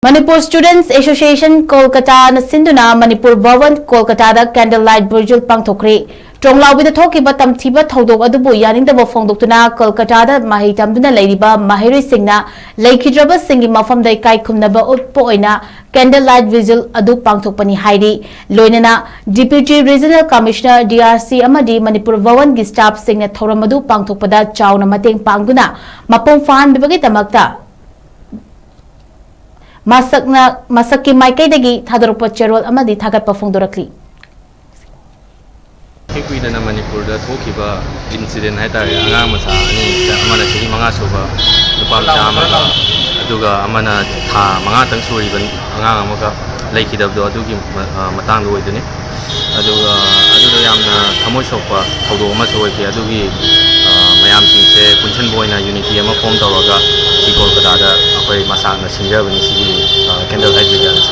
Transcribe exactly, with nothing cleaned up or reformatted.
Manipur Students Association Kolkata ꯅ ꯁꯤꯟꯗꯨꯅ Manipur Bhawan ꯀꯣꯜꯀꯇꯥꯗ candle light vigil ꯄꯥꯡꯊꯣꯛꯈ꯭ꯔꯤ꯫ ꯇ꯭ꯔꯣꯡꯂꯥꯎꯕꯤꯗ ꯊꯣꯛꯈꯤꯕ ꯇꯝꯊꯤꯕ ꯊꯧꯗꯣꯛ ꯑꯗꯨꯕꯨ ꯌꯥꯅꯤꯡꯗꯕ ꯐꯣꯡꯗꯣꯛꯇꯨꯅ ꯀꯣꯜꯀꯇꯥꯗ ꯃꯍꯩ ꯇꯝꯗꯨꯅ ꯂꯩꯔꯤꯕ ꯃꯍꯩꯔꯣꯏꯁꯤꯡꯅ ꯂꯩꯈꯤꯗ꯭ꯔꯕꯁꯤꯡꯒꯤ ꯃꯐꯝꯗ ꯏꯀꯥꯏ ꯈꯨꯝꯅꯕ ꯎꯠꯄ ꯑꯣꯏꯅ candle light vigil ꯑꯗꯨ ꯄꯥꯡꯊꯣꯛꯄꯅꯤ ꯍꯥꯏꯔꯤ꯫ ꯂꯣꯏꯅꯅ Deputy Regional Commissioner, D R C ꯑꯃꯗꯤ ꯃꯅꯤꯄꯨꯔ ꯚꯋꯟꯒꯤ staff ꯁꯤꯡꯅ ꯊꯧꯔꯝ ꯑꯗꯨ ꯄꯥꯡꯊꯣꯛꯄꯗ ꯆꯥꯎꯅ ꯃꯇꯦꯡ ꯄꯥꯡꯗꯨꯅ ꯃꯄꯨꯡ ꯐꯥꯍꯟꯕꯤꯕꯒꯤꯗꯃꯛꯇ ꯃꯁꯛꯅ, ꯃꯁꯛꯀꯤ ꯃꯥꯏꯀꯩꯗꯒꯤ ꯊꯥꯗꯣꯔꯛꯄ ꯆꯦꯔꯣꯜ ꯑꯃꯗꯤ ꯊꯥꯒꯠꯄ ꯐꯣꯡꯗꯣꯔꯛꯂꯤ꯫ ꯏꯀꯨꯏ ꯀꯨꯏꯗꯅ ꯃꯅꯤꯄꯨꯔꯗ ꯊꯣꯛꯈꯤꯕ incident ꯍꯥꯏꯇꯥꯔꯦ, ꯑꯉꯥꯡ ꯃꯆꯥ ꯑꯅꯤ, ꯑꯃꯅ ꯆꯍꯤ ꯃꯉꯥ ꯁꯨꯕ ꯅꯨꯄꯥ ꯃꯆꯥ ꯑꯃꯒ, ꯑꯗꯨꯒ ꯑꯃꯅ ꯊꯥ ꯃꯉꯥꯇꯪ ꯁꯨꯔꯤꯕ ꯑꯉꯥꯡ ꯑꯃꯒ ꯂꯩꯈꯤꯗꯕꯗꯣ, ꯑꯗꯨꯒꯤ ꯃ-, ꯑ, ꯃꯇꯥꯡꯗ ꯑꯣꯏꯗꯣꯏꯅꯤ꯫ ꯑꯗꯨꯒ ꯑꯗꯨꯗ ꯌꯥꯝꯅ ꯊꯃꯣꯏ ꯁꯣꯛꯄ ꯊꯧꯗꯣꯛ ꯑꯃꯁꯨ ꯑꯣꯏꯈꯤ꯫ ꯑꯗꯨꯒꯤ, ꯑ, ꯃꯌꯥꯝꯁꯤꯡꯁꯦ ꯄꯨꯟꯁꯤꯟꯕ ꯑꯣꯏꯅ unity ꯑꯃ form ꯇꯧꯔꯒ ꯁꯤ ꯀꯣꯜꯀꯇꯥꯗ ꯑꯩꯈꯣꯏ ꯃꯁꯥꯛꯅ ꯁꯤꯟꯖꯕꯅꯤ ꯁꯤꯒꯤ, ꯑ, candle light vigil ꯑꯁꯤ꯫